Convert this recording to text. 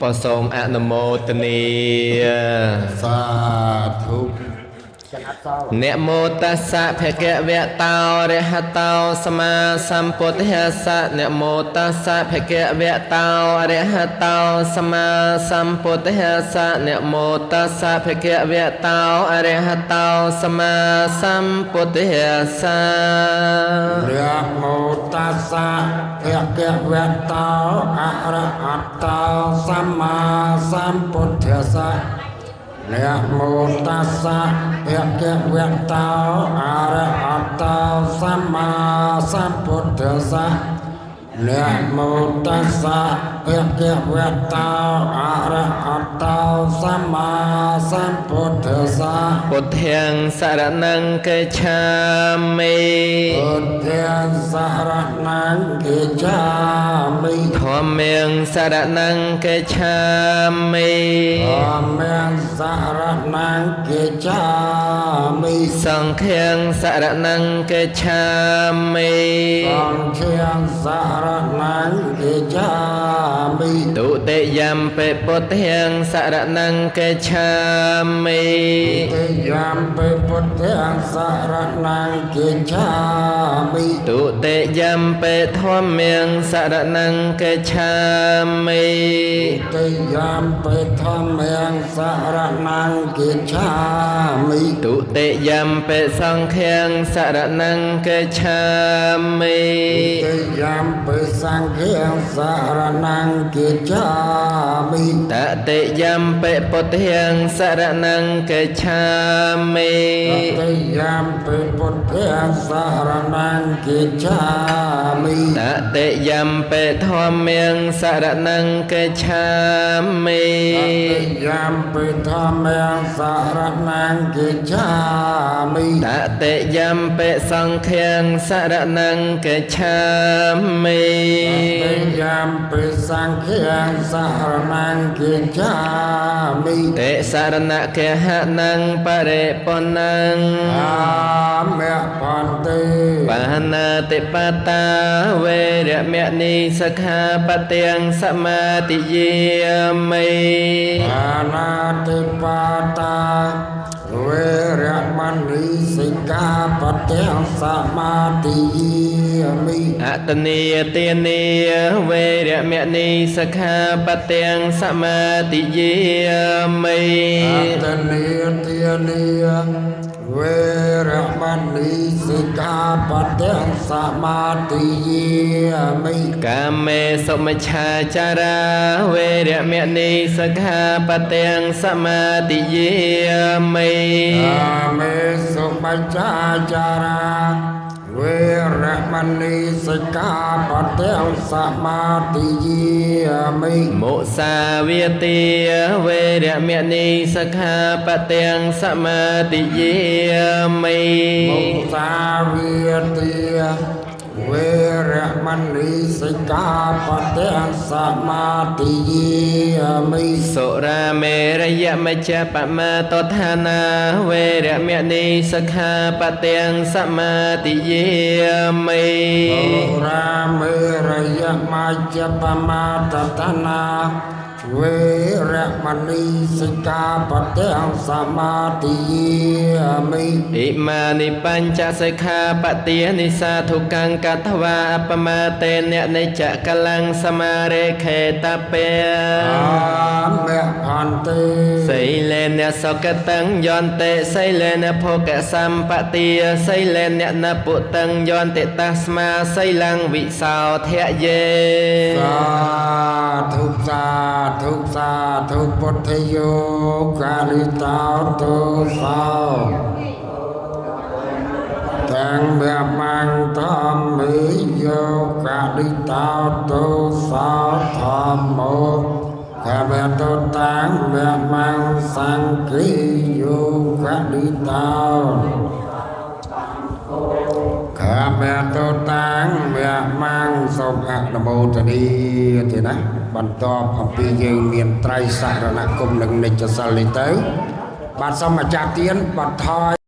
ក៏សូមអនុមោទនា សាធុ នមោតស្សៈភគវៈតោអរហតោសម្មាសម្ពុទ្ធស្សៈនមោតស្សៈភគវៈតោអរហតោសម្មាសម្ពុទ្ធស្សៈនមោតស្សៈភគវៈតោអរហតោសម្មាសម្ពុទ្ធស្សៈ នមោតស្សៈភគវៈតោអរហតោសម្មាសម្ពុទ្ធស្សៈនមោតស្សៈភគវៈតោអរហតោសម្មាសម្ពុទ្ធស្សៈនមោតស្សៈភគវៈតោអរហតោសម្មាសម្ពុទ្ធស្សៈ ពុទ្ធាំសរណង្កិច្ឆាមិ ពុទ្ធាំសរណង្កិច្ឆាមិ ធម្មាំសរណង្កិច្ឆាមិ ធម្មាំសរណង្កិច្ឆាមិ សង្ឃាំសរណង្កិច្ឆាមិ សង្ឃាំសរណង្កិច្ឆាមិ ទុតិយំពិពុទ្ធាំសរណង្កិច្ឆាមិ ទុតិយំពិពុទ្ធាំសរណង្កិច្ឆាមិ ទុតិយំពិធម្មាំសរណង្កិច្ឆាមិ ទុតិយំពិធម្មាំសរណង្កិច្ឆាមិ ទុតិយំពិសង្ឃាំសរណង្កិច្ឆាមិ ទុតិយំពិសង្ឃាំសរណង្កិច្ឆាមិ តតិយំពិពុទ្ធាំសរណង្កិច្ឆាមិ តតិយំពិពុទ្ធាំសរណង្កិច្ឆាមិ តតិយំពិធម្មាំសរណង្កិច្ឆាមិ តតិយំពិធម្មាំសរណង្កិច្ឆាមិ តតិយំពិសង្ឃាំសរណង្កិច្ឆាមិ តតិយំពិសង្ឃាំសរណង្កិច្ឆាមិ តិសរណគហណੰបរិបុណੰ អាមៈផន្តិ បាណាតិបតាវេរមណីសិក្ខាបទាំងសមាទិយាមិ បាណាតិបតាវេរមណីសិក្ខាបទាំងសមាទិយាមិ អតនីទានីវេរមណីសិក្ខាបទាំងសមាទិយាមិ អតនីទានីវេរមណីសិក្ខាបទាំងសមាទិយាមិ កាមេសុមច្ឆាចារាវេរមណីសិក្ខាបទាំងសមាទិយាមិ កាមេសុមច្ឆាចារាវេរមណីសិក្ខាបទាំងសមាទិយាមិ មុសាវាទាវេរមណីសិក្ខាបទាំងសមាទិយាមិ មុសាវាទាវេរមណីសិក្ខាបទាំងសមាទិយាមិ សុរាមេរយមជ្ជបមាតដ្ឋានាវេរមណីសិក្ខាបទាំងសមាទិយាមិ សុរាមេរយមជ្ជបមាតដ្ឋានាវេរមណីសិក្ខាបទាំងសមាទិយាមិ ឥមានិបញ្ចសិក្ខាបទានិសាធុកង្កតវាអបមាតេននិច្ចកលੰសមារេខេតពេ អាមៈផន្តិ សីលេនសុគតੰយន្តិសីលេនភោគសម្បទាសីលេននពុតੰយន្តិតស្មាសីលੰវិសោធយេ សាធុសាធុសាធុពុទ្ធយោកាលិតោទោសោតាំងមមង្ធម្មិយោកាលិតោទោសោធម្មោខមតតាំងមមង្សង្ឃិយោកាលិតោខមតតាំងមមង្សូមអនុមោទនាទេណា បន្ទាប់អំពីយើងមានត្រៃសរណគមនិងនិច្ចសិលនេះទៅ បាទសូមម្ចាស់ទានបន្ថយ